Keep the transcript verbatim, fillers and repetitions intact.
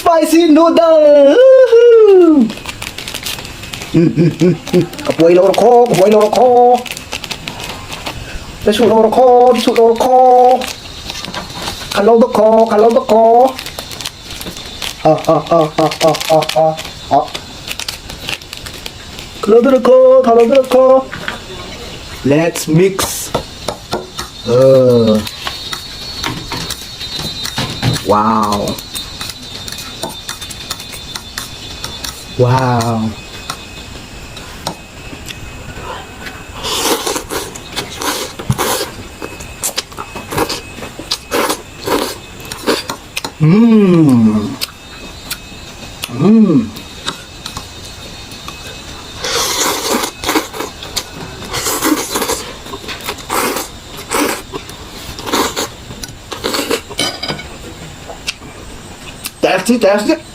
Spicy noodle. Woohoo. Kapuai lou rau kho, kapuai lou rau kho. Tisw lou rau kho, tisw lou rau kho. Khalou da kho, khalou da kho. Ha ha ha ha ha ha ha. Khalou da kho, khalou da kho. Let's mix. Uh. Wow. Wow. Mm. Mm. Tasty, tasty.